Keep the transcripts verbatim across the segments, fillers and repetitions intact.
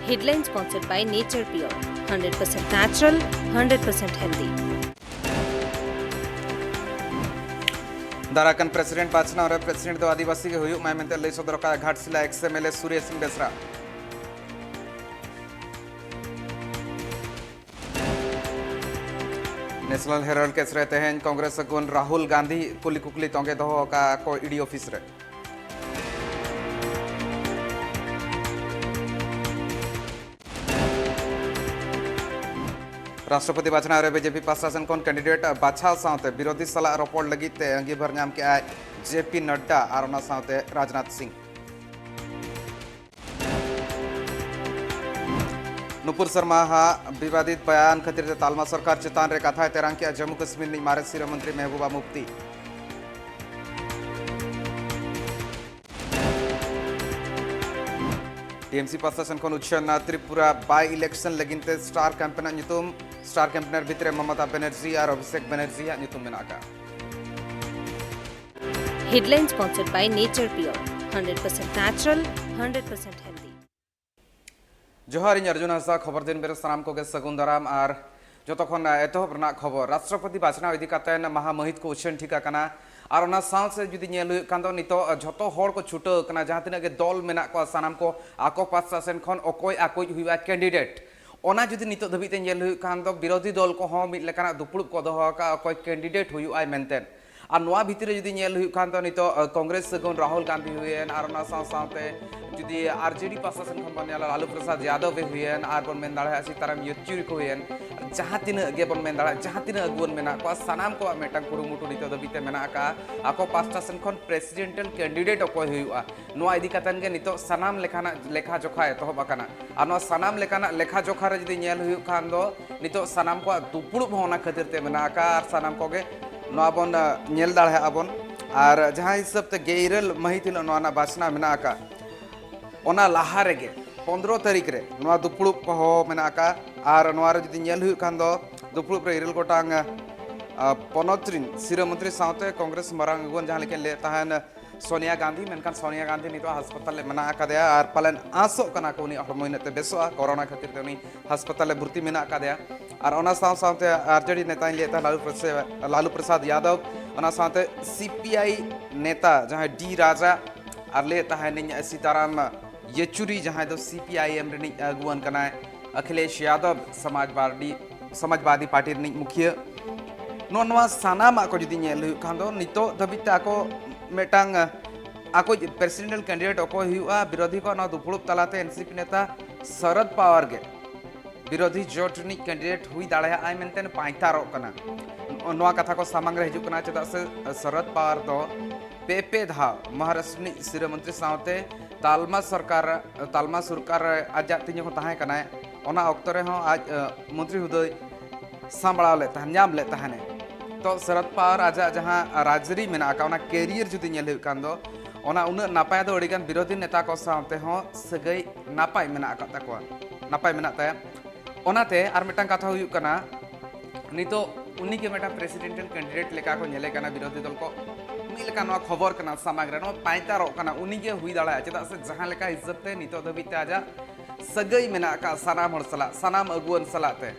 Headline sponsored by Nature Pure, hundred percent natural, hundred percent healthy. ᱫᱟᱨᱟᱭ ᱠᱟᱱ president ᱵᱟᱪᱷᱱᱟᱣ ᱨᱮ ᱯᱨᱮᱥᱤᱰᱮᱱᱴ ᱫᱚ ᱟᱹᱫᱤᱵᱟᱹᱥᱤ ᱜᱮ ᱦᱩᱭᱩᱜ ᱢᱟᱭ ᱢᱮᱱᱛᱮ ᱞᱟᱹᱭ ᱥᱚᱫᱚᱨ ᱟᱠᱟᱫ Ghatshila X M L A Suresh Singh Besra. National herald case ᱨᱮ ᱛᱮᱦᱮᱧ ᱠᱚᱝᱜᱨᱮᱥ ᱟᱹᱜᱩᱣᱟᱹᱱ ᱨᱟᱦᱩᱞ ᱜᱟᱱᱫᱷᱤ ᱠᱩᱞᱤ ᱠᱩᱠᱞᱤ ᱛᱚᱸᱜᱮ ᱫᱚᱦᱚ ᱟᱠᱟᱫ ᱠᱚ ᱤ ᱰᱤ ᱚᱯᱷᱤᱥ ᱨᱮ᱾ ᱨᱟᱥᱴᱨᱚᱯᱚᱛᱤ ᱵᱟᱪᱷᱱᱟᱣ ᱨᱮ ᱵᱤ ᱡᱮ ᱯᱤ ᱯᱟᱥᱴᱟ ᱥᱮᱱ ᱠᱷᱚᱱ ᱠᱮᱱᱰᱤᱰᱮᱴ ᱵᱟᱪᱷᱟᱣ ᱥᱟᱶᱛᱮ ᱵᱤᱨᱳᱫᱷᱤ ᱥᱟᱞᱟᱜ ᱨᱚᱯᱚᱲ ᱞᱟᱹᱜᱤᱫ ᱛᱮ ᱟᱸᱜᱤᱵᱷᱟᱨ ᱧᱟᱢ ᱠᱮᱫᱼᱟᱭ ᱡᱮ ᱯᱤ ᱱᱟᱰᱰᱟ ᱟᱨ ᱚᱱᱟ ᱥᱟᱶᱛᱮ ᱨᱟᱡᱽᱱᱟᱛᱷ ᱥᱤᱝ᱾ ᱱᱩᱯᱩᱨ ᱥᱚᱨᱢᱟ ᱦᱟᱜ ᱵᱤᱵᱟᱫᱤᱛ ᱵᱟᱭᱟᱱ ᱠᱷᱟᱹᱛᱤᱨ ᱛᱮ ᱛᱟᱞᱢᱟ ᱥᱚᱨᱠᱟᱨ ᱪᱮᱛᱟᱱ ᱨᱮ ᱠᱟᱛᱷᱟᱭ ᱛᱮᱨᱟᱝ ᱠᱮᱫᱼᱟ ᱡᱚᱢᱢᱩ ᱠᱟᱥᱢᱤᱨ ᱨᱤᱱᱤᱡ ᱢᱟᱨᱮ ᱥᱤᱨᱟᱹ ᱢᱚᱱᱛᱨᱤ ᱢᱮᱦᱵᱩᱵᱟ ᱢᱩᱯᱛᱤ᱾ ᱴᱤ ᱮᱢ ᱥᱤ ᱯᱟᱥᱴᱟ ᱥᱮᱱ ᱠᱷᱚᱱ ᱩᱪᱷᱟᱹᱱ ᱮᱱᱟ ᱛᱨᱤᱯᱩᱨᱟ ᱵᱟᱭ ᱤᱞᱮᱠᱥᱚᱱ ᱞᱟᱹᱜᱤᱫ ᱛᱮ ᱥᱴᱟᱨ ᱠᱮᱢᱯᱮᱱᱟᱜ ᱧᱩᱛᱩᱢ᱾ ᱥᱴᱟᱨ ᱠᱮᱢᱯᱮᱱᱟᱨ ᱵᱷᱤᱛᱨᱤ ᱨᱮ ᱢᱚᱢᱚᱛᱟ ᱵᱮᱱᱟᱨᱡᱤ ᱟᱨ ᱚᱵᱷᱤᱥᱮᱠ ᱵᱮᱱᱟᱨᱡᱤ ᱟᱜ ᱧᱩᱛᱩᱢ ᱢᱮᱱᱟᱜ ᱟᱠᱟᱫᱼᱟ᱾ Headline sponsored by Nature Pure, hundred percent natural, hundred percent healthy. ᱡᱚᱦᱟᱨ, ᱤᱧ ᱚᱨᱡᱩᱱ ᱦᱟᱸᱥᱫᱟ᱾ ᱠᱷᱚᱵᱚᱨ ᱫᱤᱱ ᱵᱮᱨᱮ ᱥᱟᱱᱟᱢ ᱠᱚᱜᱮ ᱥᱟᱹᱜᱩᱱ ᱫᱟᱨᱟᱢ᱾ ᱟᱨ ᱡᱚᱛᱚ ᱠᱷᱚᱱ ᱮᱛᱚᱦᱚᱵ ᱨᱮᱱᱟᱜ ᱠᱷᱚᱵᱚᱨ, ᱨᱟᱥᱴᱨᱚᱯᱚᱛᱤ ᱵᱟᱪᱷᱱᱟᱣ ᱤᱫᱤ ᱠᱟᱛᱮ ᱢᱟᱦᱟ ᱢᱟᱹᱦᱤᱛ ᱠᱚ ᱩᱪᱷᱟᱹᱱ ᱴᱷᱤᱠ ᱟᱠᱟᱱᱟ᱾ ᱟᱨ ᱚᱱᱟ ᱥᱟᱶ ᱥᱮ ᱡᱩᱫᱤ ᱧᱮᱞ ᱦᱩᱭᱩᱜ ᱠᱷᱟᱱ ᱫᱚ ᱱᱤᱛᱚᱜ ᱡᱷᱚᱛᱚ ᱦᱚᱲ ᱠᱚ ᱪᱷᱩᱴᱟᱹᱣ ᱟᱠᱟᱱᱟ, ᱡᱟᱦᱟᱸ ᱛᱤᱱᱟᱹᱜ ᱜᱮ ᱫᱚᱞ ᱢᱮᱱᱟᱜ ᱠᱚᱣᱟ ᱥᱟᱱᱟᱢ ᱠᱚ ᱟᱠᱚ ᱯᱟᱥᱴᱟ ᱥᱮᱱ ᱠᱷᱚᱱ ᱚᱠᱚᱭ ᱟᱠᱚᱭᱤᱡ ᱦᱩᱭᱩᱜᱼᱟ ᱠᱮᱱᱰᱤᱰᱮᱴ᱾ ᱚᱱᱟ ᱡᱩᱫᱤ ᱱᱤᱛᱚᱜ ᱫᱷᱟᱹᱵᱤᱡ ᱛᱮ ᱧᱮᱞ ᱦᱩᱭᱩᱜ ᱠᱷᱟᱱ ᱫᱚ ᱵᱤᱨᱳᱫᱷᱤ ᱫᱚᱞ ᱠᱚᱦᱚᱸ ᱢᱤᱫ ᱞᱮᱠᱟᱱᱟᱜ ᱫᱩᱯᱲᱩᱵ ᱠᱚ ᱫᱚᱦᱚ ᱟᱠᱟᱫᱼᱟ ᱚᱠᱚᱭ ᱠᱮᱱᱰᱤᱰᱮᱴ ᱦᱩᱭᱩᱜᱼᱟᱭ ᱢᱮᱱᱛᱮ᱾ ᱟᱨ ᱱᱚᱣᱟ ᱵᱷᱤᱛᱤᱨ ᱨᱮ ᱡᱩᱫᱤ ᱧᱮᱞ ᱦᱩᱭᱩᱜ ᱠᱷᱟᱱ ᱫᱚ ᱱᱤᱛᱚᱜ, ᱟᱹ, ᱠᱚᱝᱜᱨᱮᱥ ᱥᱟᱹᱜᱩᱱ ᱨᱟᱦᱩᱞ ᱜᱟᱱᱫᱷᱤ ᱦᱩᱭᱮᱱ, ᱟᱨ ᱚᱱᱟ ᱥᱟᱶ ᱥᱟᱶᱛᱮ ᱡᱩᱫᱤ ᱟᱨ ᱡᱮ ᱰᱤ ᱯᱟᱥᱴᱟ ᱥᱮᱱ ᱠᱷᱚᱱ ᱵᱚᱱ ᱧᱮᱞᱟ ᱞᱟᱞᱩ ᱯᱨᱚᱥᱟᱫᱽ ᱭᱟᱫᱚᱵ ᱮ ᱦᱩᱭᱮᱱ, ᱟᱨ ᱵᱚᱱ ᱢᱮᱱ ᱫᱟᱲᱮᱭᱟᱜᱼᱟ ᱥᱤᱛᱟᱨᱟᱢ ᱭᱮᱪᱩᱨᱤ ᱠᱚ ᱦᱩᱭᱮᱱ, ᱡᱟᱦᱟᱸ ᱛᱤᱱᱟᱹᱜ ᱜᱮ ᱵᱚᱱ ᱢᱮᱱ ᱫᱟᱲᱮᱭᱟᱜᱼᱟ, ᱡᱟᱦᱟᱸ ᱛᱤᱱᱟᱹᱜ ᱟᱹᱜᱩᱣᱟᱹᱱ ᱢᱮᱱᱟᱜ ᱠᱚᱣᱟ, ᱥᱟᱱᱟᱢ ᱠᱚᱣᱟᱜ ᱢᱤᱫᱴᱟᱝ ᱠᱩᱨᱩᱢᱩᱴᱩ ᱱᱤᱛᱚᱜ ᱫᱷᱟᱹᱵᱤᱡ ᱛᱮ ᱢᱮᱱᱟᱜ ᱟᱠᱟᱫᱼᱟ ᱟᱠᱚ ᱯᱟᱥᱴᱟ ᱥᱮᱱ ᱠᱷᱚᱱ ᱯᱨᱮᱥᱤᱰᱮᱱᱴᱟᱞ ᱠᱮᱱᱰᱤᱰᱮᱴ ᱚᱠᱚᱭ ᱦᱩᱭᱩᱜᱼᱟ᱾ ᱱᱚᱣᱟ ᱤᱫᱤ ᱠᱟᱛᱮᱱ ᱜᱮ ᱱᱤᱛᱚᱜ ᱥᱟᱱᱟᱢ ᱞᱮᱠᱟᱱᱟᱜ ᱞᱮᱠᱷᱟ ᱡᱚᱠᱷᱟ ᱮᱛᱚᱦᱚᱵ ᱟᱠᱟᱱᱟ᱾ ᱟᱨ ᱱᱚᱣᱟ ᱥᱟᱱᱟᱢ ᱞᱮᱠᱟᱱᱟᱜ ᱞᱮᱠᱷᱟ ᱡᱚᱠᱷᱟ ᱨᱮ ᱡᱩᱫᱤ ᱧᱮᱞ ᱦᱩᱭᱩᱜ ᱠᱷᱟᱱ ᱫᱚ ᱱᱤᱛᱚᱜ ᱥᱟᱱᱟᱢ ᱠᱚᱣᱟᱜ ᱫᱩᱯᱲᱩᱵ ᱦᱚᱸ ᱚᱱᱟ ᱠᱷᱟᱹᱛᱤᱨ ᱛᱮ ᱢᱮᱱᱟᱜ ᱟᱠᱟᱫᱼᱟ᱾ ᱟᱨ ᱥᱟᱱᱟᱢ ᱠᱚᱜᱮ ᱱᱚᱣᱟ ᱵᱚᱱ, ᱟ, ᱧᱮᱞ ᱫᱟᱲᱮᱭᱟᱜᱼᱟ ᱵᱚᱱ᱾ ᱟᱨ ᱡᱟᱦᱟᱸ ᱦᱤᱥᱟᱹᱵ ᱛᱮ ᱜᱮᱞ ᱤᱨᱟᱹᱞ ᱢᱟᱹᱦᱤᱛ ᱦᱤᱞᱳᱜ ᱱᱚᱣᱟ ᱨᱮᱱᱟᱜ ᱵᱟᱪᱷᱱᱟᱣ ᱢᱮᱱᱟᱜ ᱟᱠᱟᱫ, ᱚᱱᱟ ᱞᱟᱦᱟ ᱨᱮᱜᱮ ᱯᱚᱱᱫᱽᱨᱚ ᱛᱟᱹᱨᱤᱠᱷ ᱨᱮ ᱱᱚᱣᱟ ᱫᱩᱯᱲᱩᱵ ᱠᱚᱦᱚᱸ ᱢᱮᱱᱟᱜ ᱟᱠᱟᱫ᱾ ᱟᱨ ᱱᱚᱣᱟ ᱨᱮ ᱡᱩᱫᱤ ᱧᱮᱞ ᱦᱩᱭᱩᱜ ᱠᱷᱟᱱ ᱫᱚ ᱫᱩᱯᱲᱩᱵ ᱨᱮ ᱤᱨᱟᱹᱞ ᱜᱚᱴᱟᱝ, ᱟ, ᱯᱚᱱᱚᱛ ᱨᱤᱱ ᱥᱤᱨᱟᱹ ᱢᱚᱱᱛᱨᱤ ᱥᱟᱶᱛᱮ ᱠᱚᱝᱜᱨᱮᱥ ᱢᱟᱨᱟᱝ ᱟᱹᱜᱩᱣᱟᱹᱱ ᱡᱟᱦᱟᱸ ᱞᱮᱠᱟᱧ ᱞᱟᱹᱭᱮᱫ ᱛᱟᱦᱮᱱ, ᱥᱳᱱᱤᱭᱟ ᱜᱟᱱᱫᱷᱤ, ᱢᱮᱱᱠᱷᱟᱱ ᱥᱳᱱᱤᱭᱟ ᱜᱟᱱᱫᱷᱤ ᱱᱤᱛᱚᱜ ᱦᱟᱥᱯᱟᱛᱟᱞ ᱨᱮ ᱢᱮᱱᱟᱜ ᱟᱠᱟᱫᱮᱭᱟ ᱟᱨ ᱯᱟᱞᱮᱱ ᱟᱸᱥᱚᱜ ᱠᱟᱱᱟ ᱠᱚ ᱩᱱᱤᱭᱟᱜ ᱦᱚᱲᱢᱚ ᱤᱱᱟᱹᱜ ᱛᱮ ᱵᱮᱥᱚᱜᱼᱟ᱾ ᱠᱳᱨᱳᱱᱟ ᱠᱷᱟᱹᱛᱤᱨ ᱛᱮ ᱩᱱᱤ ᱦᱟᱥᱯᱟᱛᱟᱞ ᱨᱮ ᱵᱷᱚᱨᱛᱤ ᱢᱮᱱᱟᱜ ᱟᱠᱟᱫᱮᱭᱟ᱾ ᱟᱨ ᱚᱱᱟ ᱥᱟᱶ ᱥᱟᱶᱛᱮ ᱟᱨᱡᱮᱰᱤ ᱱᱮᱛᱟᱧ ᱞᱟᱹᱭᱮᱫ ᱛᱟᱦᱮᱸ ᱞᱟᱞᱩ ᱯᱨᱚᱥᱟ-, ᱞᱟᱞᱩ ᱯᱨᱚᱥᱟᱫᱽ ᱭᱟᱫᱚᱵ, ᱚᱱᱟ ᱥᱟᱶᱛᱮ ᱥᱤ ᱯᱤ ᱟᱭ ᱱᱮᱛᱟ ᱡᱟᱦᱟᱸᱭ ᱰᱤ ᱨᱟᱡᱟ, ᱟᱨ ᱞᱟᱹᱭᱮᱫ ᱛᱟᱦᱮᱱᱤᱧ ᱥᱤᱛᱟᱨᱟᱢ ᱭᱮᱪᱩᱨᱤ, ᱡᱟᱦᱟᱸᱭ ᱫᱚ ᱥᱤ ᱯᱤ ᱟᱭ ᱮᱢ ᱨᱤᱱᱤᱡ ᱟᱹᱜᱩᱣᱟᱹᱱ ᱠᱟᱱᱟᱭ, ᱟᱠᱷᱤᱞᱮᱥ ᱭᱟᱫᱚᱵ, ᱥᱚᱢᱟᱡᱽᱵᱟᱫᱤ, ᱥᱚᱢᱟᱡᱽᱵᱟᱫᱤ ᱯᱟᱨᱴᱤ ᱨᱤᱱᱤᱡ ᱢᱩᱠᱷᱤᱭᱟᱹ᱾ ᱱᱚᱣᱟ, ᱱᱚᱣᱟ ᱥᱟᱱᱟᱢᱟᱜ ᱠᱚ ᱡᱩᱫᱤ ᱧᱮᱞ ᱦᱩᱭᱩᱜ ᱠᱷᱟᱱ ᱫᱚ, ᱱᱤᱛᱚᱜ ᱫᱷᱟᱹᱵᱤᱡ ᱛᱮ ᱟᱠᱚ ᱢᱤᱫᱴᱟᱝ, ᱟᱠᱚ ᱯᱨᱮᱥᱤᱰᱮᱱᱴ ᱠᱮᱱᱰᱤᱰᱮᱴ ᱚᱠᱚᱭ ᱦᱩᱭᱩᱜᱼᱟ, ᱵᱤᱨᱳᱫᱷᱤ ᱠᱚᱣᱟᱜ ᱱᱚᱣᱟ ᱫᱩᱯᱲᱩᱵ ᱛᱟᱞᱟᱛᱮ ᱮᱱ ᱥᱤ ᱯᱤ ᱱᱮᱛᱟ ᱥᱚᱨᱚᱫ ᱯᱟᱣᱟᱨ ᱜᱮ ᱵᱤᱨᱳᱫᱷᱤ ᱡᱳᱴ ᱨᱤᱱᱤᱡ ᱠᱮᱱᱰᱤᱰᱮᱴ ᱦᱩᱭ ᱫᱟᱲᱮᱭᱟᱜᱼᱟᱭ ᱢᱮᱱᱛᱮ ᱯᱟᱸᱭᱛᱟᱨᱚᱜ ᱠᱟᱱᱟ᱾ ᱱᱚᱣᱟ ᱠᱟᱛᱷᱟ ᱠᱚ ᱥᱟᱢᱟᱝ ᱨᱮ ᱦᱤᱡᱩᱜ ᱠᱟᱱᱟ, ᱪᱮᱫᱟᱜ ᱥᱮ ᱥᱚᱨᱚᱫ ᱯᱟᱣᱟᱨ ᱫᱚ ᱯᱮ ᱯᱮ ᱫᱷᱟᱣ ᱢᱚᱦᱟᱨᱟᱥᱴᱨ ᱨᱤᱱᱤᱡ ᱥᱤᱨᱟᱹ ᱢᱚᱱᱛᱨᱤ ᱥᱟᱶᱛᱮ ᱛᱟᱞᱢᱟ ᱥᱚᱨᱠᱟᱨ, ᱛᱟᱞᱢᱟ ᱥᱚᱨᱠᱟᱨ ᱨᱮ ᱟᱡᱟᱜ ᱛᱤᱧ ᱡᱚᱠᱷᱚᱱ ᱛᱟᱦᱮᱸ ᱠᱟᱱᱟᱭ, ᱚᱱᱟ ᱚᱠᱛᱚ ᱨᱮᱦᱚᱸ ᱟᱡ, ᱟᱹ, ᱢᱚᱱᱛᱨᱤ ᱦᱩᱫᱟᱹᱭ ᱥᱟᱢᱵᱲᱟᱣ ᱞᱮᱫ ᱛᱟᱦᱮᱱ, ᱧᱟᱢ ᱞᱮᱫ ᱛᱟᱦᱮᱱᱮ᱾ ᱛᱚ ᱥᱚᱨᱚᱫ ᱯᱟᱣᱟᱨ ᱟᱡᱟᱜ ᱡᱟᱦᱟᱸ ᱨᱟᱡᱽᱨᱤ ᱢᱮᱱᱟᱜ ᱟᱠᱟᱫ, ᱚᱱᱟ ᱠᱮᱨᱤᱭᱟᱨ ᱡᱩᱫᱤ ᱧᱮᱞ ᱦᱩᱭᱩᱜ ᱠᱷᱟᱱ ᱫᱚ, ᱚᱱᱟ ᱩᱱᱟᱹᱜ ᱱᱟᱯᱟᱭ ᱫᱚ ᱟᱹᱰᱤᱜᱟᱱ ᱵᱤᱨᱳᱫᱷᱤ ᱱᱮᱛᱟ ᱠᱚ ᱥᱟᱶᱛᱮ ᱦᱚᱸ ᱥᱟᱹᱜᱟᱹᱭ ᱱᱟᱯᱟᱭ ᱢᱮᱱᱟᱜ ᱟᱠᱟᱫ ᱛᱟᱠᱚᱣᱟ, ᱱᱟᱯᱟᱭ ᱢᱮᱱᱟᱜ ᱛᱟᱭᱟ᱾ ᱚᱱᱟᱛᱮ ᱟᱨ ᱢᱤᱫᱴᱟᱝ ᱠᱟᱛᱷᱟ ᱦᱩᱭᱩᱜ ᱠᱟᱱᱟ, ᱱᱤᱛᱚᱜ ᱩᱱᱤᱜᱮ ᱢᱤᱫᱴᱟᱝ ᱯᱨᱮᱥᱤᱰᱮᱱᱴᱟᱞ ᱠᱮᱱᱰᱤᱰᱮᱴ ᱞᱮᱠᱟ ᱠᱚ ᱧᱮᱞᱮ ᱠᱟᱱᱟ ᱵᱤᱨᱳᱫᱷᱤ ᱫᱚᱞ ᱠᱚ᱾ ᱢᱤᱫ ᱞᱮᱠᱟ ᱱᱚᱣᱟ ᱠᱷᱚᱵᱚᱨ ᱠᱟᱱᱟ ᱥᱟᱢᱟᱝ ᱨᱮ, ᱱᱚᱣᱟ ᱯᱟᱭᱛᱟᱨᱚᱜ ᱠᱟᱱᱟ, ᱩᱱᱤᱜᱮ ᱦᱩᱭ ᱫᱟᱲᱮᱭᱟᱜᱼᱟ᱾ ᱪᱮᱫᱟᱜ ᱥᱮ ᱡᱟᱦᱟᱸ ᱞᱮᱠᱟ ᱦᱤᱥᱟᱹᱵ ᱛᱮ ᱱᱤᱛᱚᱜ ᱫᱷᱟᱹᱵᱤᱡ ᱛᱮ ᱟᱡᱟᱜ ᱥᱟᱹᱜᱟᱹᱭ ᱢᱮᱱᱟᱜ ᱟᱠᱟᱫ ᱥᱟᱱᱟᱢ ᱦᱚᱲ ᱥᱟᱞᱟᱜ, ᱥᱟᱱᱟᱢ ᱟᱹᱜᱩᱣᱟᱹᱱ ᱥᱟᱞᱟᱜ ᱛᱮ᱾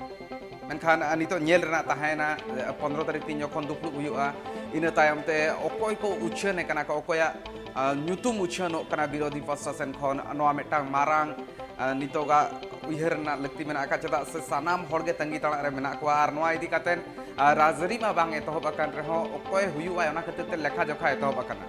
ᱢᱮᱱᱠᱷᱟᱱ, ᱟ, ᱱᱤᱛᱚᱜ ᱧᱮᱞ ᱨᱮᱱᱟᱜ ᱛᱟᱦᱮᱸᱭᱮᱱᱟ, ᱟ, ᱯᱚᱱᱨᱚ ᱛᱟᱹᱨᱤᱠᱷ ᱛᱤᱧ ᱡᱚᱠᱷᱚᱱ ᱫᱩᱯᱲᱩᱵ ᱦᱩᱭᱩᱜᱼᱟ, ᱤᱱᱟᱹ ᱛᱟᱭᱚᱢ ᱛᱮ ᱚᱠᱚᱭ ᱠᱚ ᱩᱪᱷᱟᱹᱱᱮ ᱠᱟᱱᱟ ᱠᱚ, ᱚᱠᱚᱭᱟᱜ, ᱟ, ᱧᱩᱛᱩᱢ ᱩᱪᱷᱟᱹᱱᱚᱜ ᱠᱟᱱᱟ ᱵᱤᱨᱳᱫᱷᱤ ᱯᱟᱥᱴᱟ ᱥᱮᱱ ᱠᱷᱚᱱ, ᱱᱚᱣᱟ ᱢᱤᱫᱴᱟᱝ ᱢᱟᱨᱟᱝ, ᱟ, ᱱᱤᱛᱚᱜᱟᱜ ᱩᱭᱦᱟᱹᱨ ᱨᱮᱱᱟᱜ ᱞᱟᱹᱠᱛᱤ ᱢᱮᱱᱟᱜ ᱟᱠᱟᱫ, ᱪᱮᱫᱟᱜ ᱥᱮ ᱥᱟᱱᱟᱢ ᱦᱚᱲ ᱜᱮ ᱛᱟᱺᱜᱤ ᱛᱟᱲᱟᱜ ᱨᱮ ᱢᱮᱱᱟᱜ ᱠᱚᱣᱟ᱾ ᱟᱨ ᱱᱚᱣᱟ ᱤᱫᱤ ᱠᱟᱛᱮ, ᱟ, ᱨᱟᱡᱽᱟᱹᱨᱤ ᱢᱟ ᱵᱟᱝ ᱮᱛᱚᱦᱚᱵ ᱟᱠᱟᱱ ᱨᱮᱦᱚᱸ, ᱚᱠᱚᱭ ᱦᱩᱭᱩᱜᱼᱟᱭ, ᱚᱱᱟ ᱠᱷᱟᱹᱛᱤᱨ ᱛᱮ ᱞᱮᱠᱷᱟ ᱡᱚᱠᱷᱟ ᱮᱛᱚᱦᱚᱵ ᱟᱠᱟᱱᱟ᱾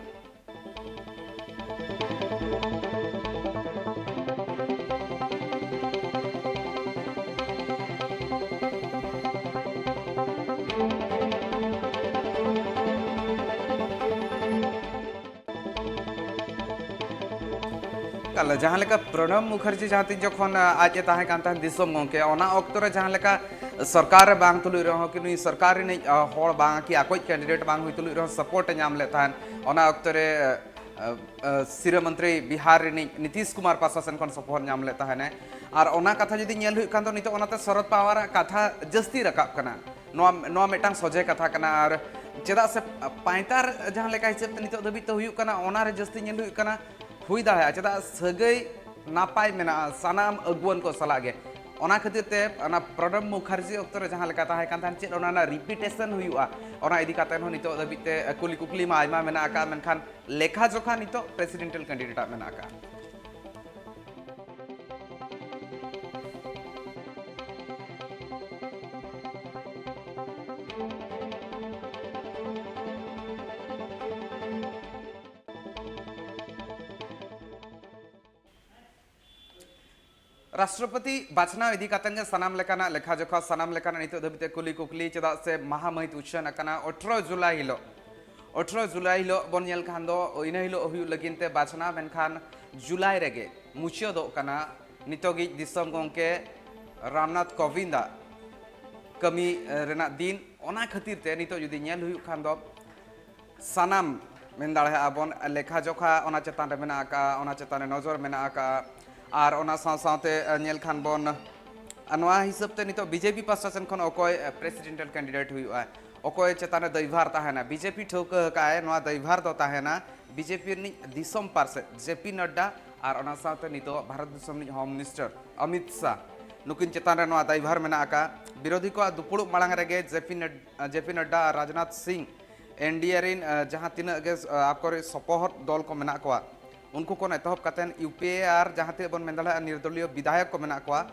ᱮᱠᱟᱞ, ᱡᱟᱦᱟᱸ ᱞᱮᱠᱟ ᱯᱨᱚᱱᱚᱵ ᱢᱩᱠᱷᱟᱨᱡᱤ ᱡᱟᱦᱟᱸ ᱛᱤᱱ ᱡᱚᱠᱷᱚᱱ, ᱟ, ᱟᱡ ᱮ ᱛᱟᱦᱮᱸ ᱠᱟᱱ ᱛᱟᱦᱮᱸᱫ ᱫᱤᱥᱚᱢ ᱜᱚᱢᱠᱮ, ᱚᱱᱟ ᱚᱠᱛᱚ ᱨᱮ ᱡᱟᱦᱟᱸ ᱞᱮᱠᱟ ᱥᱚᱨᱠᱟᱨ ᱨᱮ ᱵᱟᱝ ᱛᱩᱞᱩᱡ ᱨᱮᱦᱚᱸ, ᱠᱤ ᱱᱩᱭ ᱥᱚᱨᱠᱟᱨ ᱨᱤᱱᱤᱡ, ᱟ, ᱦᱚᱲ ᱵᱟᱝ, ᱠᱤ ᱟᱠᱚᱭᱤᱡ ᱠᱮᱱᱰᱤᱰᱮᱴ ᱵᱟᱝ ᱦᱩᱭ ᱛᱩᱞᱩᱡ ᱨᱮᱦᱚᱸ ᱥᱟᱯᱳᱨᱴ ᱮ ᱧᱟᱢ ᱞᱮᱫ ᱛᱟᱦᱮᱸᱫ᱾ ᱚᱱᱟ ᱚᱠᱛᱚ ᱨᱮ, ᱟ, ᱟ, ᱥᱤᱨᱟᱹ ᱢᱚᱱᱛᱨᱤ ᱵᱤᱦᱟᱨ ᱨᱤᱱᱤᱡ ᱱᱤᱛᱤᱥ ᱠᱩᱢᱟᱨ ᱯᱟᱥᱴᱟ ᱥᱮᱱ ᱠᱷᱚᱱ ᱥᱟᱯᱳᱨᱴ ᱧᱟᱢ ᱞᱮᱫ ᱛᱟᱦᱮᱱᱟᱭ᱾ ᱟᱨ ᱚᱱᱟ ᱠᱟᱛᱷᱟ ᱡᱩᱫᱤ ᱧᱮᱞ ᱦᱩᱭᱩᱜ ᱠᱷᱟᱱ ᱫᱚ, ᱱᱤᱛᱚᱜ ᱚᱱᱟᱛᱮ ᱥᱚᱨᱚᱫ ᱯᱟᱣᱟᱨᱟᱜ ᱠᱟᱛᱷᱟ ᱡᱟᱹᱥᱛᱤ ᱨᱟᱠᱟᱵ ᱠᱟᱱᱟ᱾ ᱱᱚᱣᱟ, ᱱᱚᱣᱟ ᱢᱤᱫᱴᱟᱝ ᱥᱚᱡᱷᱮ ᱠᱟᱛᱷᱟ ᱠᱟᱱᱟ᱾ ᱟᱨ ᱪᱮᱫᱟᱜ ᱥᱮ ᱯᱟᱭᱛᱟᱨ ᱡᱟᱦᱟᱸ ᱞᱮᱠᱟ ᱦᱤᱥᱟᱹᱵ ᱛᱮ ᱱᱤᱛᱚᱜ ᱫᱷᱟᱹᱵᱤᱡ ᱛᱮ ᱦᱩᱭᱩᱜ ᱠᱟᱱᱟ, ᱚᱱᱟ ᱨᱮ ᱡᱟᱹᱥᱛᱤ ᱧᱮᱞ ᱦᱩᱭᱩᱜ ᱠᱟᱱᱟ, ᱦᱩᱭ ᱫᱟᱲᱮᱭᱟᱜᱼᱟ᱾ ᱪᱮᱫᱟᱜ, ᱥᱟᱹᱜᱟᱹᱭ ᱱᱟᱯᱟᱭ ᱢᱮᱱᱟᱜᱼᱟ ᱥᱟᱱᱟᱢ ᱟᱹᱜᱩᱣᱟᱹᱱ ᱠᱚ ᱥᱟᱞᱟᱜ ᱜᱮ᱾ ᱚᱱᱟ ᱠᱷᱟᱹᱛᱤᱨ ᱛᱮ ᱚᱱᱟ ᱯᱨᱚᱰᱚᱵ ᱢᱩᱠᱷᱟᱨᱡᱤ ᱚᱠᱛᱚ ᱨᱮ ᱡᱟᱦᱟᱸ ᱞᱮᱠᱟ ᱛᱟᱦᱮᱸ ᱠᱟᱱ ᱛᱟᱦᱮᱸᱫ, ᱪᱮᱫ ᱚᱱᱟ ᱨᱮᱱᱟᱜ ᱨᱤᱯᱤᱴᱮᱥᱚᱱ ᱦᱩᱭᱩᱜᱼᱟ, ᱚᱱᱟ ᱤᱫᱤ ᱠᱟᱛᱮ ᱦᱚᱸ ᱱᱤᱛᱚᱜ ᱫᱷᱟᱹᱵᱤᱡ ᱛᱮ ᱠᱩᱞᱤ ᱠᱩᱠᱞᱤ ᱢᱟ ᱟᱭᱢᱟ ᱢᱮᱱᱟᱜ ᱟᱠᱟᱫ, ᱢᱮᱱᱠᱷᱟᱱ ᱞᱮᱠᱷᱟ ᱡᱚᱠᱷᱟ ᱱᱤᱛᱚᱜ ᱯᱨᱮᱥᱤᱰᱮᱱᱴᱟᱞ ᱠᱮᱱᱰᱤᱰᱮᱴ ᱟᱜ ᱢᱮᱱᱟᱜ ᱟᱠᱟᱫ᱾ ᱨᱟᱥᱴᱨᱚᱯᱚᱛᱤ ᱵᱟᱪᱷᱱᱟᱣ ᱤᱫᱤ ᱠᱟᱛᱮ ᱜᱮ ᱥᱟᱱᱟᱢ ᱞᱮᱠᱟᱱᱟᱜ ᱞᱮᱠᱷᱟ ᱡᱚᱠᱷᱟ, ᱥᱟᱱᱟᱢ ᱞᱮᱠᱟᱱᱟᱜ ᱱᱤᱛᱚᱜ ᱫᱷᱟᱹᱵᱤᱡ ᱛᱮ ᱠᱩᱞᱤ ᱠᱩᱠᱞᱤ, ᱪᱮᱫᱟᱜ ᱥᱮ ᱢᱟᱦᱟ ᱢᱟᱹᱦᱤᱛ ᱩᱪᱷᱟᱹᱱ ᱟᱠᱟᱱᱟ ᱟᱴᱷᱨᱚ ᱡᱩᱞᱟᱭ ᱦᱤᱞᱳᱜ᱾ ᱟᱴᱷᱨᱚ ᱡᱩᱞᱟᱭ ᱦᱤᱞᱳᱜ ᱵᱚᱱ ᱧᱮᱞ ᱠᱷᱟᱱ ᱫᱚ ᱤᱱᱟᱹ ᱦᱤᱞᱳᱜ ᱦᱩᱭᱩᱜ ᱞᱟᱹᱜᱤᱫ ᱛᱮ ᱵᱟᱪᱷᱱᱟᱣ, ᱢᱮᱱᱠᱷᱟᱱ ᱡᱩᱞᱟᱭ ᱨᱮᱜᱮ ᱢᱩᱪᱟᱹᱫᱚᱜ ᱠᱟᱱᱟ ᱱᱤᱛᱚᱜᱤᱡ ᱫᱤᱥᱚᱢ ᱜᱚᱢᱠᱮ ᱨᱟᱢᱱᱟᱛᱷ ᱠᱳᱵᱤᱱᱫᱟᱜ ᱠᱟᱹᱢᱤ, ᱮ, ᱨᱮᱱᱟᱜ ᱫᱤᱱ᱾ ᱚᱱᱟ ᱠᱷᱟᱹᱛᱤᱨ ᱛᱮ ᱱᱤᱛᱚᱜ ᱡᱩᱫᱤ ᱧᱮᱞ ᱦᱩᱭᱩᱜ ᱠᱷᱟᱱ ᱫᱚ, ᱥᱟᱱᱟᱢ ᱢᱮᱱ ᱫᱟᱲᱮᱭᱟᱜᱼᱟ ᱵᱚᱱ ᱞᱮᱠᱷᱟ ᱡᱚᱠᱷᱟ ᱚᱱᱟ ᱪᱮᱛᱟᱱ ᱨᱮ ᱢᱮᱱᱟᱜ ᱟᱠᱟᱫᱼᱟ, ᱚᱱᱟ ᱪᱮᱛᱟᱱ ᱨᱮ ᱱᱚᱡᱚᱨ ᱢᱮᱱᱟᱜ ᱟᱠᱟᱫᱼᱟ᱾ ᱟᱨ ᱚᱱᱟ ᱥᱟᱶ ᱥᱟᱶᱛᱮ, ᱮ, ᱧᱮᱞ ᱠᱷᱟᱱ ᱵᱚᱱ, ᱟ, ᱱᱚᱣᱟ ᱦᱤᱥᱟᱹᱵ ᱛᱮ ᱱᱤᱛᱚᱜ ᱵᱤᱡᱮᱯᱤ ᱯᱟᱥᱴᱟ ᱥᱮᱱ ᱠᱷᱚᱱ ᱚᱠᱚᱭ, ᱮ, ᱯᱨᱮᱥᱤᱰᱮᱱᱴᱟᱞ ᱠᱮᱱᱰᱤᱰᱮᱴ ᱦᱩᱭᱩᱜᱼᱟ, ᱚᱠᱚᱭ ᱪᱮᱛᱟᱱ ᱨᱮ ᱫᱟᱹᱭᱵᱷᱟᱨ ᱛᱟᱦᱮᱱᱟ, ᱵᱤᱡᱮᱯᱤ ᱴᱷᱟᱹᱣᱠᱟᱹ ᱟᱠᱟᱫᱼᱟᱭ ᱱᱚᱣᱟ ᱫᱟᱹᱭᱵᱷᱟᱨ ᱫᱚ ᱛᱟᱦᱮᱱᱟ ᱵᱤᱡᱮᱯᱤ ᱨᱤᱱᱤᱡ ᱫᱤᱥᱚᱢ ᱯᱟᱨᱥᱮᱫ ᱡᱮ ᱯᱤ ᱱᱟᱰᱰᱟ ᱟᱨ ᱚᱱᱟ ᱥᱟᱶᱛᱮ ᱱᱤᱛᱚᱜ ᱵᱷᱟᱨᱚᱛ ᱫᱤᱥᱚᱢ ᱨᱤᱱᱤᱡ ᱦᱳᱢ ᱢᱤᱱᱤᱥᱴᱟᱨ ᱚᱢᱤᱛ ᱥᱟᱦ, ᱱᱩᱠᱤᱱ ᱪᱮᱛᱟᱱ ᱨᱮ ᱱᱚᱣᱟ ᱫᱟᱹᱭᱵᱷᱟᱨ ᱢᱮᱱᱟᱜ ᱟᱠᱟᱫᱼᱟ᱾ ᱵᱤᱨᱳᱫᱷᱤ ᱠᱚᱣᱟᱜ ᱫᱩᱯᱩᱲᱩᱵ ᱢᱟᱲᱟᱝ ᱨᱮᱜᱮ ᱡᱮ ᱯᱤ ᱱᱟᱰ-, ᱡᱮ ᱯᱤ ᱱᱟᱰᱰᱟ ᱟᱨ ᱨᱟᱡᱽᱱᱟᱛᱷ ᱥᱤᱝ ᱮᱱ ᱰᱤ ᱮ ᱨᱤᱱ, ᱟ, ᱡᱟᱦᱟᱸ ᱛᱤᱱᱟᱹᱜ ᱜᱮ, ᱟ, ᱟᱠᱚᱨᱮ ᱥᱚᱯᱚᱦᱚᱫ ᱫᱚᱞ ᱠᱚ ᱢᱮᱱᱟᱜ ᱠᱚᱣᱟ, ᱩᱱᱠᱩ ᱠᱷᱚᱱ ᱮᱛᱚᱦᱚᱵ ᱠᱟᱛᱮᱫ ᱤᱭᱩ ᱯᱤ ᱮ ᱟᱨ ᱡᱟᱦᱟᱸ ᱛᱤᱱᱟᱹᱜ ᱵᱚᱱ ᱢᱮᱱ ᱫᱟᱲᱮᱭᱟᱜᱼᱟ ᱱᱤᱨᱫᱚᱞᱤᱭᱚ ᱵᱤᱫᱷᱟᱭᱚᱠ ᱠᱚ ᱢᱮᱱᱟᱜ ᱠᱚᱣᱟ,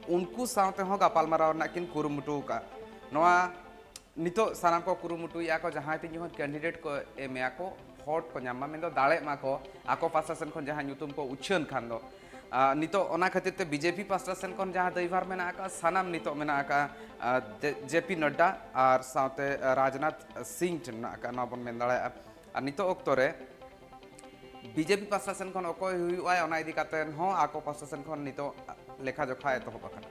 ᱩᱱᱠᱩ ᱥᱟᱶ ᱛᱮᱦᱚᱸ ᱜᱟᱯᱟᱞᱢᱟᱨᱟᱣ ᱨᱮᱱᱟᱜ ᱠᱤᱱ ᱠᱩᱨᱩᱢᱩᱴᱩ ᱟᱠᱟᱫᱼᱟ᱾ ᱱᱚᱣᱟ ᱱᱤᱛᱚᱜ ᱥᱟᱱᱟᱢ ᱠᱚ ᱠᱩᱨᱩᱢᱩᱴᱩᱭᱮᱫᱼᱟ ᱠᱚ, ᱡᱟᱦᱟᱸᱭ ᱛᱤᱱ ᱡᱚᱠᱷᱚᱱ ᱠᱮᱱᱰᱤᱰᱮᱴ ᱠᱚ ᱮᱢᱮᱭᱟ ᱠᱚ, ᱵᱷᱳᱴ ᱠᱚ ᱧᱟᱢ ᱢᱟ, ᱢᱮᱱᱫᱚ ᱫᱟᱲᱮᱜ ᱢᱟᱠᱚ, ᱟᱠᱚ ᱯᱟᱥᱴᱟ ᱥᱮᱱ ᱠᱷᱚᱱ ᱡᱟᱦᱟᱸ ᱧᱩᱛᱩᱢ ᱠᱚ ᱩᱪᱷᱟᱹᱱ ᱠᱷᱟᱱ ᱫᱚ᱾ ᱟ, ᱱᱤᱛᱚᱜ ᱚᱱᱟ ᱠᱷᱟᱹᱛᱤᱨ ᱛᱮ ᱵᱤᱡᱮᱯᱤ ᱯᱟᱥᱴᱟ ᱥᱮᱱ ᱠᱷᱚᱱ ᱡᱟᱦᱟᱸ ᱫᱟᱹᱭᱵᱷᱟᱨ ᱢᱮᱱᱟᱜ ᱟᱠᱟᱫᱼᱟ, ᱥᱟᱱᱟᱢ ᱱᱤᱛᱚᱜ ᱢᱮᱱᱟᱜ ᱟᱠᱟᱫᱼᱟ, ᱟ, ᱡᱮ-, ᱡᱮ ᱯᱤ ᱱᱟᱰᱰᱟ ᱟᱨ ᱥᱟᱶᱛᱮ, ᱟ, ᱨᱟᱡᱽᱱᱟᱛᱷ ᱥᱤᱝ ᱴᱷᱮᱱ ᱢᱮᱱᱟᱜ ᱟᱠᱟᱫᱼᱟ, ᱱᱚᱣᱟ ᱵᱚᱱ ᱢᱮᱱ ᱫᱟᱲᱮᱭᱟᱜᱼᱟ᱾ ᱟᱨ ᱱᱤᱛᱚᱜ ᱚᱠᱛᱚ ᱨᱮ ᱵᱤᱡᱮᱯᱤ ᱯᱟᱥᱴᱟ ᱥᱮᱱ ᱠᱷᱚᱱ ᱚᱠᱚᱭ ᱦᱩᱭᱩᱜᱼᱟᱭ, ᱚᱱᱟ ᱤᱫᱤ ᱠᱟᱛᱮ ᱦᱚᱸ ᱟᱠᱚ ᱯᱟᱥᱴᱟ ᱥᱮᱱ ᱠᱷᱚᱱ ᱱᱤᱛᱚᱜ ᱞᱮᱠᱷᱟ ᱡᱚᱠᱷᱟ ᱮᱛᱚᱦᱚᱵ ᱟᱠᱟᱱᱟ᱾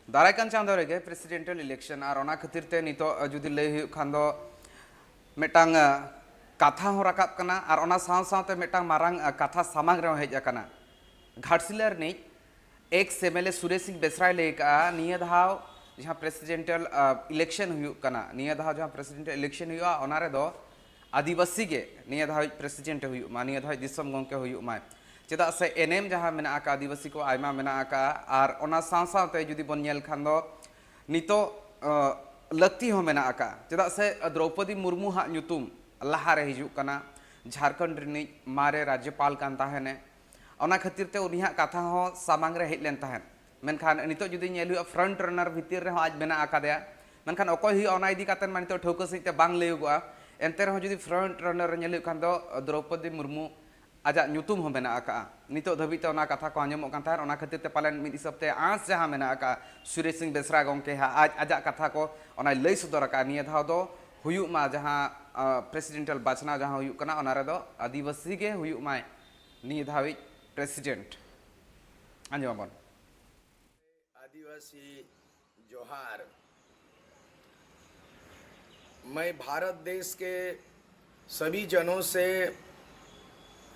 ᱫᱟᱨᱟᱭ ᱠᱟᱱ ᱪᱟᱸᱫᱳ ᱨᱮᱜᱮ ᱯᱨᱮᱥᱤᱰᱮᱱᱴᱟᱞ ᱤᱞᱮᱠᱥᱚᱱ, ᱟᱨ ᱚᱱᱟ ᱠᱷᱟᱹᱛᱤᱨ ᱛᱮ ᱱᱤᱛᱚᱜ, ᱟ, ᱡᱩᱫᱤ ᱞᱟᱹᱭ ᱦᱩᱭᱩᱜ ᱠᱷᱟᱱ ᱫᱚ ᱢᱤᱫᱴᱟᱝ, ᱟ, ᱠᱟᱛᱷᱟ ᱦᱚᱸ ᱨᱟᱠᱟᱵ ᱠᱟᱱᱟ ᱟᱨ ᱚᱱᱟ ᱥᱟᱶ ᱥᱟᱶᱛᱮ ᱢᱤᱫᱴᱟᱝ ᱢᱟᱨᱟᱝ ᱠᱟᱛᱷᱟ ᱥᱟᱢᱟᱝ ᱨᱮᱦᱚᱸ ᱦᱮᱡ ᱟᱠᱟᱱᱟ᱾ ᱜᱷᱟᱴᱥᱤᱞᱟᱹ ᱨᱤᱱᱤᱡ X M L A Suresh Singh ᱵᱮᱥᱨᱟᱭ ᱞᱟᱹᱭ ᱟᱠᱟᱫᱼᱟ, ᱱᱤᱭᱟᱹ ᱫᱷᱟᱣ ᱡᱟᱦᱟᱸ ᱯᱨᱮᱥᱤᱰᱮᱱᱴᱟᱞ ᱤᱞᱮᱠᱥᱚᱱ ᱦᱩᱭᱩᱜ ᱠᱟᱱᱟ, ᱱᱤᱭᱟᱹ ᱫᱷᱟᱣ ᱡᱟᱦᱟᱸ ᱯᱨᱮᱥᱤᱰᱮᱱᱴᱟᱞ ᱤᱞᱮᱠᱥᱚᱱ ᱦᱩᱭᱩᱜᱼᱟ, ᱚᱱᱟ ᱨᱮᱫᱚ ᱟᱹᱫᱤᱵᱟᱹᱥᱤ ᱜᱮ ᱱᱤᱭᱟᱹ ᱫᱷᱟᱣᱤᱡ ᱯᱨᱮᱥᱤᱰᱮᱱᱴ ᱮ ᱦᱩᱭᱩᱜ ᱢᱟ, ᱱᱤᱭᱟᱹ ᱫᱷᱟᱣᱤᱡ ᱫᱤᱥᱚᱢ ᱜᱚᱢᱠᱮ ᱦᱩᱭᱩᱜ ᱢᱟᱭ᱾ ᱪᱮᱫᱟᱜ ᱥᱮ ᱮᱱᱮᱢ ᱡᱟᱦᱟᱸ ᱢᱮᱱᱟᱜ ᱟᱠᱟᱫ ᱟᱹᱫᱤᱵᱟᱹᱥᱤ ᱠᱚ ᱟᱭᱢᱟ ᱢᱮᱱᱟᱜ ᱟᱠᱟᱫᱼᱟ, ᱟᱨ ᱚᱱᱟ ᱥᱟᱶ ᱥᱟᱶᱛᱮ ᱡᱩᱫᱤ ᱵᱚᱱ ᱧᱮᱞ ᱠᱷᱟᱱ ᱫᱚ ᱱᱤᱛᱚᱜ ᱞᱟᱹᱠᱛᱤ ᱦᱚᱸ ᱢᱮᱱᱟᱜ ᱟᱠᱟᱫᱼᱟ᱾ ᱪᱮᱫᱟᱜ ᱥᱮ ᱫᱨᱚᱣᱯᱚᱫᱤ ᱢᱩᱨᱢᱩ ᱦᱟᱜ ᱧᱩᱛᱩᱢ ᱞᱟᱦᱟᱨᱮ ᱦᱤᱡᱩᱜ ᱠᱟᱱᱟ, ᱡᱷᱟᱲᱠᱷᱚᱸᱰ ᱨᱤᱱᱤᱡ ᱢᱟᱨᱮ ᱨᱟᱡᱽᱡᱚᱯᱟᱞ ᱠᱟᱱ ᱛᱟᱦᱮᱱᱮ, ᱚᱱᱟ ᱠᱷᱟᱹᱛᱤᱨ ᱛᱮ ᱩᱱᱤᱭᱟᱜ ᱠᱟᱛᱷᱟ ᱦᱚᱸ ᱥᱟᱢᱟᱝ ᱨᱮ ᱦᱮᱡ ᱞᱮᱱ ᱛᱟᱦᱮᱸᱫ᱾ ᱢᱮᱱᱠᱷᱟᱱ ᱱᱤᱛᱚᱜ ᱡᱩᱫᱤ ᱧᱮᱞ ᱦᱩᱭᱩᱜᱼᱟ, ᱯᱷᱨᱚᱱᱴ ᱨᱟᱱᱟᱨ ᱵᱷᱤᱛᱤᱨ ᱨᱮᱦᱚᱸ ᱟᱡ ᱢᱮᱱᱟᱜ ᱟᱠᱟᱫᱮᱭᱟ, ᱢᱮᱱᱠᱷᱟᱱ ᱚᱠᱚᱭ ᱦᱩᱭᱩᱜᱼᱟ ᱚᱱᱟ ᱤᱫᱤ ᱠᱟᱛᱮ ᱢᱟ ᱱᱤᱛᱚᱜ ᱴᱷᱟᱹᱣᱠᱟᱹ ᱥᱟᱺᱦᱤᱡ ᱛᱮ ᱵᱟᱝ ᱞᱟᱹᱭᱚᱜᱚᱜᱼᱟ᱾ ᱮᱱᱛᱮ ᱨᱮᱦᱚᱸ ᱡᱩᱫᱤ ᱯᱷᱨᱚᱱᱴ ᱨᱟᱱᱟᱨ ᱨᱮ ᱧᱮᱞ ᱦᱩᱭᱩᱜ ᱠᱷᱟᱱ ᱫᱚ ᱫᱨᱚᱣᱯᱚᱫᱤ ᱢᱩᱨᱢᱩ ᱟᱡᱟᱜ ᱧᱩᱛᱩᱢ ᱦᱚᱸ ᱢᱮᱱᱟᱜ ᱟᱠᱟᱫᱼᱟ᱾ ᱱᱤᱛᱚᱜ ᱫᱷᱟᱹᱵᱤᱡ ᱛᱮ ᱚᱱᱟ ᱠᱟᱛᱷᱟ ᱠᱚ ᱟᱸᱡᱚᱢᱚᱜ ᱠᱟᱱ ᱛᱟᱦᱮᱸᱫ, ᱚᱱᱟ ᱠᱷᱟᱹᱛᱤᱨ ᱛᱮ ᱯᱟᱞᱮᱱ ᱢᱤᱫ ᱦᱤᱥᱟᱹᱵ ᱛᱮ ᱟᱸᱥ ᱡᱟᱦᱟᱸ ᱢᱮᱱᱟᱜ ᱟᱠᱟᱫᱼᱟ, ᱥᱩᱨᱮᱥ ᱥᱤᱝ ᱵᱮᱥᱨᱟ ᱜᱚᱢᱠᱮ ᱦᱟᱸᱜ ᱟᱡ ᱟᱡᱟᱜ ᱠᱟᱛᱷᱟ ᱠᱚ ᱚᱱᱟᱭ ᱞᱟᱹᱭ ᱥᱚᱫᱚᱨ ᱟᱠᱟᱫᱼᱟ, ᱱᱤᱭᱟᱹ ᱫᱷᱟᱣ ᱫᱚ ᱦᱩᱭᱩᱜ ᱢᱟ ᱡᱟᱦᱟᱸ ᱯᱨᱮᱥᱤᱰᱮᱱᱴᱟᱞ ᱵᱟᱪᱷᱱᱟᱣ ᱡᱟᱦᱟᱸ ᱦᱩᱭᱩᱜ ᱠᱟᱱᱟ, ᱚᱱᱟ ᱨᱮᱫᱚ ᱟᱹᱫᱤᱵᱟᱹᱥᱤ ᱜᱮ ᱦᱩᱭᱩᱜ ᱢᱟᱭ ᱱᱤᱭᱟᱹ ᱫᱷᱟᱣᱤᱡ ᱯᱨᱮᱥᱤᱰᱮᱱᱴ᱾ ᱟᱸᱡᱚᱢ ᱟᱵᱚᱱ᱾ आदिवासी जोहार। मैं भारत देश के सभी जनों से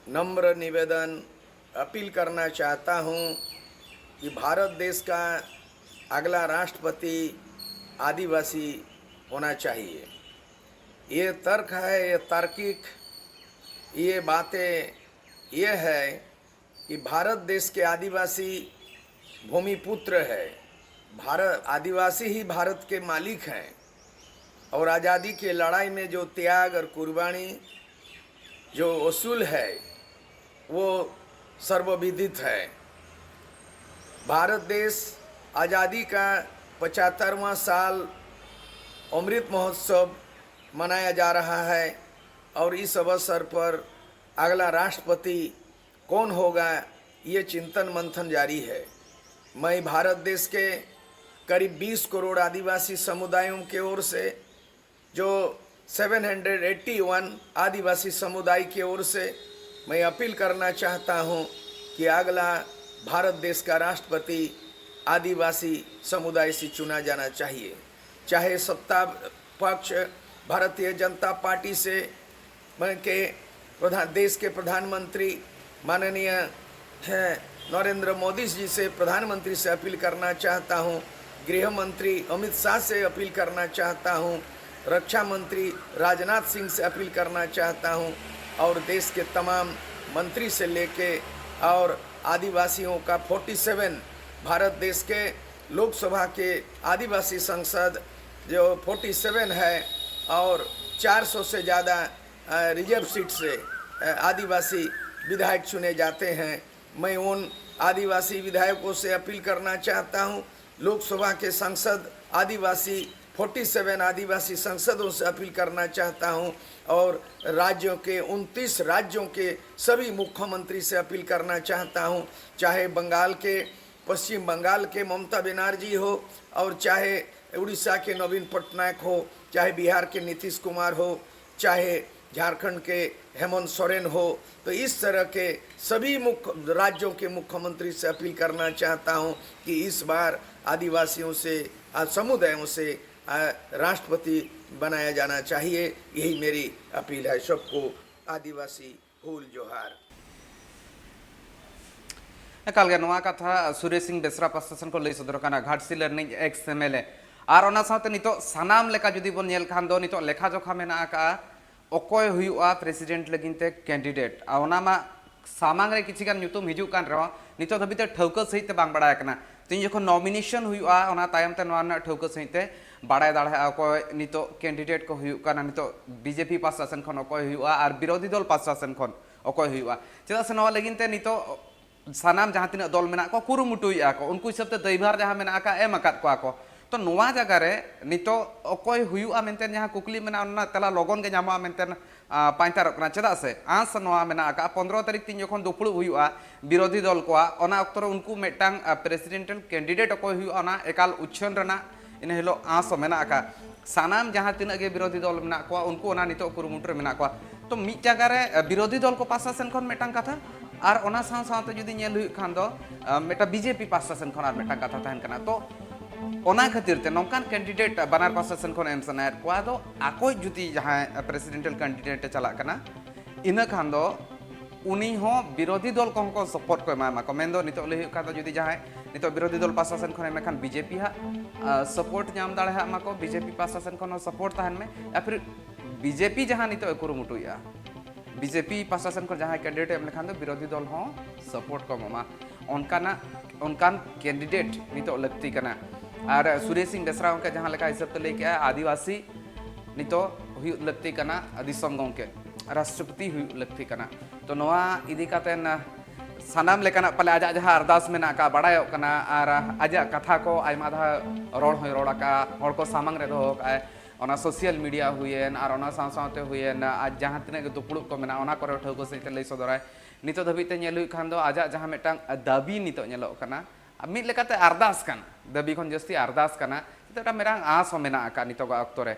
नम्र निवेदन, अपील करना चाहता हूँ कि भारत देश का अगला राष्ट्रपति आदिवासी होना चाहिए। ये तर्क है, ये तार्किक, ये बातें, ये है कि भारत देश के आदिवासी भूमिपुत्र है। भारत, आदिवासी ही भारत के मालिक हैं और आज़ादी के लड़ाई में जो त्याग और कुर्बानी, जो वसूल है, वो सर्वविदित है। भारत देश आज़ादी का पचहत्तरवां साल अमृत महोत्सव मनाया जा रहा है और इस अवसर पर अगला राष्ट्रपति कौन होगा, ये चिंतन मंथन जारी है। मैं भारत देश के करीब बीस करोड़ आदिवासी समुदायों के ओर से, जो सेवन हंड्रेड एट्टी वन आदिवासी समुदाय की ओर से मैं अपील करना चाहता हूं कि अगला भारत देश का राष्ट्रपति आदिवासी समुदाय से चुना जाना चाहिए। चाहे सत्ता पक्ष भारतीय जनता पार्टी से मैं के प्रधान देश के प्रधानमंत्री माननीय हैं, नरेंद्र मोदी जी से, प्रधानमंत्री से अपील करना चाहता हूँ, गृह मंत्री अमित शाह से अपील करना चाहता हूँ, रक्षा मंत्री राजनाथ सिंह से अपील करना चाहता हूँ और देश के तमाम मंत्री से लेके और आदिवासियों का फ़ोर्टी सेवन, भारत देश के लोकसभा के आदिवासी संसद जो फ़ोर्टी सेवन है और चार सौ से ज़्यादा रिजर्व सीट से आदिवासी विधायक चुने जाते हैं। मैं उन आदिवासी विधायकों से अपील करना चाहता हूं, लोकसभा के सांसद आदिवासी फ़ोर्टी सेवन आदिवासी सांसदों से अपील करना चाहता हूं और राज्यों के उनतीस राज्यों के सभी मुख्यमंत्री से अपील करना चाहता हूं, चाहे बंगाल के पश्चिम बंगाल के ममता बनर्जी हो और चाहे उड़ीसा के नवीन पटनायक हो, चाहे बिहार के नीतीश कुमार हो, चाहे झारखंड के हेमंत सोरेन हो, तो इस तरह के सभी मुख्य राज्यों के मुख्यमंत्री से अपील करना चाहता हूं कि इस बार आदिवासियों से, आ, समुदायों से, आ, राष्ट्रपति बनाया जाना चाहिए। यही मेरी अपील है सबको। आदिवासी ᱦᱩᱞ ᱡᱚᱦᱟᱨ᱾ ᱮᱠᱟᱞ ᱜᱮ ᱱᱚᱣᱟ ᱠᱟᱛᱷᱟ ᱥᱩᱨᱮᱥ ᱥᱤᱝ ᱵᱮᱥᱨᱟ ᱯᱟᱥᱴᱟ ᱥᱮᱱ ᱠᱷᱚᱱ ᱞᱟᱹᱭ ᱥᱚᱫᱚᱨ ᱠᱟᱱᱟ, ᱜᱷᱟᱴᱥᱤᱞᱟᱹ ᱨᱤᱱᱤᱡ ᱮᱠᱥ ᱮᱢ ᱮᱞ ᱮ᱾ ᱟᱨ ᱚᱱᱟ ᱥᱟᱶᱛᱮ ᱱᱤᱛᱚᱜ ᱥᱟᱱᱟᱢ ᱞᱮᱠᱟ ᱡᱩᱫᱤ ᱵᱚᱱ ᱧᱮᱞ ᱠᱷᱟᱱ ᱫᱚ ᱱᱤᱛᱚᱜ ᱞᱮᱠᱷᱟ ᱡᱚᱠᱷᱟ ᱢᱮᱱᱟᱜ ᱟᱠᱟᱫᱼᱟ, ᱚᱠᱚᱭ ᱦᱩᱭᱩᱜᱼᱟ ᱯᱨᱮᱥᱤᱰᱮᱱᱴ ᱞᱟᱹᱜᱤᱫ ᱛᱮ ᱠᱮᱱᱰᱤᱰᱮᱴ᱾ ᱟᱨ ᱚᱱᱟ ᱢᱟ ᱥᱟᱢᱟᱝ ᱨᱮ ᱠᱤᱪᱷᱤ ᱜᱟᱱ ᱧᱩᱛᱩᱢ ᱦᱤᱡᱩᱜ ᱠᱟᱱ ᱨᱮᱦᱚᱸ ᱱᱤᱛᱚᱜ ᱫᱷᱟᱹᱵᱤᱡ ᱛᱮ ᱴᱷᱟᱹᱣᱠᱟᱹ ᱥᱟᱺᱦᱤᱡ ᱛᱮ ᱵᱟᱝ ᱵᱟᱲᱟᱭ ᱟᱠᱟᱱᱟ᱾ ᱛᱤᱦᱤᱧ ᱡᱚᱠᱷᱚᱱ ᱱᱚᱢᱤᱱᱮᱥᱚᱱ ᱦᱩᱭᱩᱜᱼᱟ, ᱚᱱᱟ ᱛᱟᱭᱚᱢ ᱛᱮ ᱱᱚᱣᱟ ᱨᱮᱱᱟᱜ ᱴᱷᱟᱹᱣᱠᱟᱹ ᱥᱟᱺᱦᱤᱡ ᱛᱮ ᱵᱟᱲᱟᱭ ᱫᱟᱲᱮᱭᱟᱜᱼᱟ ᱚᱠᱚᱭ ᱱᱤᱛᱚᱜ ᱠᱮᱱᱰᱤᱰᱮᱴ ᱠᱚ ᱦᱩᱭᱩᱜ ᱠᱟᱱᱟ, ᱱᱤᱛᱚᱜ ᱵᱤᱡᱮᱯᱤ ᱯᱟᱥᱴᱟ ᱥᱮᱱ ᱠᱷᱚᱱ ᱚᱠᱚᱭ ᱦᱩᱭᱩᱜᱼᱟ ᱟᱨ ᱵᱤᱨᱳᱫᱷᱤ ᱫᱚᱞ ᱯᱟᱥᱴᱟ ᱥᱮᱱ ᱠᱷᱚᱱ ᱚᱠᱚᱭ ᱦᱩᱭᱩᱜᱼᱟ᱾ ᱪᱮᱫᱟᱜ ᱥᱮ ᱱᱚᱣᱟ ᱞᱟᱹᱜᱤᱫ ᱛᱮ ᱱᱤᱛᱚᱜ ᱥᱟᱱᱟᱢ ᱡᱟᱦᱟᱸ ᱛᱤᱱᱟᱹᱜ ᱫᱚᱞ ᱢᱮᱱᱟᱜ ᱠᱚᱣᱟ ᱠᱩᱨᱩᱢᱩᱴᱩᱭᱮᱫᱼᱟ ᱠᱚ, ᱩᱱᱠᱩ ᱦᱤᱥᱟᱹᱵ ᱛᱮ ᱫᱟᱹᱭᱵᱷᱟᱨ ᱡᱟᱦᱟᱸ ᱢᱮᱱᱟᱜ ᱟᱠᱟᱫ ᱮᱢ ᱟᱠᱟᱫ ᱠᱚᱣᱟ ᱠᱚ᱾ ᱛᱚ ᱱᱚᱣᱟ ᱡᱟᱭᱜᱟ ᱨᱮ ᱱᱤᱛᱚᱜ ᱚᱠᱚᱭ ᱦᱩᱭᱩᱜᱼᱟ ᱢᱮᱱᱛᱮ ᱡᱟᱦᱟᱸ ᱠᱩᱠᱞᱤ ᱢᱮᱱᱟᱜᱼᱟ, ᱚᱱᱟ ᱨᱮᱱᱟᱜ ᱛᱮᱞᱟ ᱞᱚᱜᱚᱱ ᱜᱮ ᱧᱟᱢᱚᱜᱼᱟ ᱢᱮᱱᱛᱮ ᱟᱸ, ᱯᱟᱸᱡᱟᱨᱚᱜ ᱠᱟᱱᱟ᱾ ᱪᱮᱫᱟᱜ ᱥᱮ ᱟᱸᱥ ᱱᱚᱣᱟ ᱢᱮᱱᱟᱜ ᱟᱠᱟᱫᱼᱟ, ᱯᱚᱱᱨᱚ ᱛᱟᱹᱨᱤᱠᱷ ᱛᱤᱧ ᱡᱚᱠᱷᱚᱱ ᱫᱩᱯᱲᱩᱵ ᱦᱩᱭᱩᱜᱼᱟ ᱵᱤᱨᱳᱫᱷᱤ ᱫᱚᱞ ᱠᱚᱣᱟᱜ, ᱚᱱᱟ ᱚᱠᱛᱚ ᱨᱮ ᱩᱱᱠᱩ ᱢᱤᱫᱴᱟᱝ, ᱟᱸ, ᱯᱨᱮᱥᱤᱰᱮᱱᱴᱟᱞ ᱠᱮᱱᱰᱤᱰᱮᱴ ᱚᱠᱚᱭ ᱦᱩᱭᱩᱜᱼᱟ, ᱚᱱᱟ ᱮᱠᱟᱞ ᱩᱪᱷᱟᱹᱱ ᱨᱮᱱᱟᱜ ᱤᱱᱟᱹ ᱦᱤᱞᱳᱜ ᱟᱸᱥ ᱦᱚᱸ ᱢᱮᱱᱟᱜ ᱟᱠᱟᱫᱼᱟ᱾ ᱥᱟᱱᱟᱢ ᱡᱟᱦᱟᱸ ᱛᱤᱱᱟᱹᱜ ᱜᱮ ᱵᱤᱨᱳᱫᱷᱤ ᱫᱚᱞ ᱢᱮᱱᱟᱜ ᱠᱚᱣᱟ, ᱩᱱᱠᱩ ᱚᱱᱟ ᱱᱤᱛᱚᱜ ᱠᱩᱨᱩᱢᱩᱴᱩ ᱨᱮ ᱢᱮᱱᱟᱜ ᱠᱚᱣᱟ᱾ ᱛᱚ ᱢᱤᱫ ᱡᱟᱭᱜᱟ ᱨᱮ, ᱟᱸ, ᱵᱤᱨᱳᱫᱷᱤ ᱫᱚᱞ ᱠᱚ ᱯᱟᱥᱴᱟ ᱥᱮᱱ ᱠᱷᱚᱱ ᱢᱤᱫᱴᱟᱝ ᱠᱟᱛᱷᱟ, ᱟᱨ ᱚᱱᱟ ᱥᱟᱶ ᱥᱟᱶᱛᱮ ᱡᱩᱫᱤ ᱧᱮᱞ ᱦᱩᱭᱩᱜ ᱠᱷᱟᱱ ᱫᱚ, ᱟᱸ, ᱢᱤᱫᱴᱟᱝ ᱵᱤᱡᱮᱯᱤ ᱯᱟᱥᱴᱟ ᱥᱮᱱ ᱠᱷᱚᱱ ᱟᱨ ᱢᱤᱫᱴᱟᱝ ᱠᱟᱛᱷᱟ ᱛᱟᱦᱮᱱ ᱠᱟᱱᱟ᱾ ᱛᱚ ᱚᱱᱟ ᱠᱷᱟᱹᱛᱤᱨ ᱛᱮ ᱱᱚᱝᱠᱟᱱ ᱠᱮᱱᱰᱤᱰᱮᱴ ᱵᱟᱱᱟᱨ ᱯᱟᱥᱴᱟ ᱥᱮᱱ ᱠᱷᱚᱱ ᱮᱢ ᱥᱟᱱᱟᱭᱮᱫ ᱠᱚᱣᱟ ᱫᱚ, ᱟᱠᱚᱭᱤᱡ ᱡᱩᱫᱤ ᱡᱟᱦᱟᱸᱭ ᱯᱨᱮᱥᱤᱰᱮᱱᱴᱟᱞ ᱠᱮᱱᱰᱤᱰᱮᱴ ᱮ ᱪᱟᱞᱟᱜ ᱠᱟᱱᱟ, ᱤᱱᱟᱹ ᱠᱷᱟᱱ ᱫᱚ ᱩᱱᱤ ᱦᱚᱸ ᱵᱤᱨᱳᱫᱷᱤ ᱫᱚᱞ ᱠᱚᱦᱚᱸ ᱠᱚ ᱥᱟᱯᱳᱨᱴ ᱠᱚ ᱮᱢᱟᱭ ᱢᱟᱠᱚ᱾ ᱢᱮᱱᱫᱚ ᱱᱤᱛᱚᱜ ᱞᱟᱹᱭ ᱦᱩᱭᱩᱜ ᱠᱷᱟᱱ ᱫᱚ, ᱡᱩᱫᱤ ᱡᱟᱦᱟᱸᱭ ᱱᱤᱛᱚᱜ ᱵᱤᱨᱳᱫᱷᱤ ᱫᱚᱞ ᱯᱟᱥᱴᱟ ᱥᱮᱱ ᱠᱷᱚᱱ ᱮᱢ ᱠᱷᱟᱱ ᱵᱤᱡᱮᱯᱤ ᱦᱟᱸᱜ ᱥᱟᱯᱳᱨᱴ ᱧᱟᱢ ᱫᱟᱲᱮᱭᱟᱜ ᱢᱟᱠᱚ, ᱵᱤᱡᱮᱯᱤ ᱯᱟᱥᱴᱟ ᱥᱮᱱ ᱠᱷᱚᱱ ᱦᱚᱸ ᱥᱟᱯᱳᱨᱴ ᱛᱟᱦᱮᱱ ᱢᱮ, ᱭᱟ ᱯᱷᱤᱨ ᱵᱤᱡᱮᱯᱤ ᱡᱟᱦᱟᱸ ᱱᱤᱛᱚᱜ ᱮ ᱠᱩᱨᱩᱢᱩᱴᱩᱭᱮᱫᱼᱟ, ᱵᱤᱡᱮᱯᱤ ᱯᱟᱥᱴᱟ ᱥᱮᱱ ᱠᱷᱚᱱ ᱡᱟᱦᱟᱸᱭ ᱠᱮᱱᱰᱤᱰᱮᱴ ᱮᱢ ᱞᱮᱠᱷᱟᱱ ᱫᱚ ᱵᱤᱨᱳᱫᱷᱤ ᱫᱚᱞ ᱦᱚᱸ ᱥᱟᱯᱳᱨᱴ ᱠᱚ ᱮᱢᱚᱜᱼᱟ᱾ ᱚᱱᱠᱟᱱᱟᱜ, ᱚᱱᱠᱟᱱ ᱠᱮᱱᱰᱤᱰᱮᱴ ᱱᱤᱛᱚᱜ ᱞᱟᱹᱠᱛᱤ ᱠᱟᱱᱟ᱾ ᱟᱨ ᱥᱩᱨᱮᱥ ᱥᱤᱝ ᱵᱮᱥᱨᱟ ᱜᱚᱢᱠᱮ ᱡᱟᱦᱟᱸ ᱞᱮᱠᱟ ᱦᱤᱥᱟᱹᱵ ᱛᱮ ᱞᱟᱹᱭ ᱠᱮᱜᱼᱟ, ᱟᱹᱫᱤᱵᱟᱹᱥᱤ ᱱᱤᱛᱚᱜ ᱦᱩᱭᱩᱜ ᱞᱟᱹᱠᱛᱤ ᱠᱟᱱᱟ, ᱫᱤᱥᱚᱢ ᱜᱚᱢᱠᱮ, ᱨᱟᱥᱴᱨᱚᱯᱚᱛᱤ ᱦᱩᱭᱩᱜ ᱞᱟᱹᱠᱛᱤ ᱠᱟᱱᱟ᱾ ᱛᱚ ᱱᱚᱣᱟ ᱤᱫᱤ ᱠᱟᱛᱮᱱ, ᱟᱸ, ᱥᱟᱱᱟᱢ ᱞᱮᱠᱟᱱᱟᱜ ᱯᱟᱞᱮ ᱟᱡᱟᱜ ᱡᱟᱦᱟᱸ ᱟᱨᱫᱟᱥ ᱢᱮᱱᱟᱜ ᱟᱠᱟᱫ, ᱵᱟᱲᱟᱭᱚᱜ ᱠᱟᱱᱟ, ᱟᱨ ᱟᱡᱟᱜ ᱠᱟᱛᱷᱟ ᱠᱚ ᱟᱭᱢᱟ ᱫᱷᱟᱣ ᱨᱚᱲ ᱦᱚᱸᱭ ᱨᱚᱲ ᱟᱠᱟᱫ, ᱦᱚᱲ ᱠᱚ ᱥᱟᱢᱟᱝ ᱨᱮ ᱫᱚᱦᱚ ᱟᱠᱟᱫᱼᱟᱭ, ᱚᱱᱟ ᱥᱳᱥᱟᱞ ᱢᱤᱰᱤᱭᱟ ᱦᱩᱭᱮᱱ ᱟᱨ ᱚᱱᱟ ᱥᱟᱶ ᱥᱟᱶᱛᱮ ᱦᱩᱭᱮᱱ ᱟᱡ ᱡᱟᱦᱟᱸ ᱛᱤᱱᱟᱹᱜ ᱜᱮ ᱫᱩᱯᱲᱩᱵ ᱠᱚ ᱢᱮᱱᱟᱜᱼᱟ, ᱚᱱᱟ ᱠᱚᱨᱮ ᱴᱷᱟᱹᱣᱠᱟᱹ ᱥᱟᱺᱦᱤᱡ ᱛᱮ ᱞᱟᱹᱭ ᱥᱚᱫᱚᱨᱟᱭ᱾ ᱱᱤᱛᱚᱜ ᱫᱷᱟᱹᱵᱤᱡ ᱛᱮ ᱧᱮᱞ ᱦᱩᱭᱩᱜ ᱠᱷᱟᱱ ᱫᱚ ᱟᱡᱟᱜ ᱡᱟᱦᱟᱸ ᱢᱤᱫᱴᱟᱝ ᱫᱟᱹᱵᱤ ᱱᱤᱛᱚᱜ ᱧᱮᱞᱚᱜ ᱠᱟᱱᱟ, ᱢᱤᱫ ᱞᱮᱠᱟᱛᱮ ᱟᱨᱫᱟᱥ ᱠᱟᱱᱟ, ᱫᱟᱹᱵᱤ ᱠᱷᱚᱱ ᱡᱟᱹᱥᱛᱤ ᱟᱨᱫᱟᱥ ᱠᱟᱱᱟ, ᱱᱤᱛᱚᱜ ᱢᱤᱫᱴᱟᱝ ᱢᱟᱨᱟᱝ ᱟᱸᱥ ᱦᱚᱸ ᱢᱮᱱᱟᱜ ᱟᱠᱟᱫ ᱱᱤᱛᱚᱜᱟᱜ ᱚᱠᱛᱚ ᱨᱮ᱾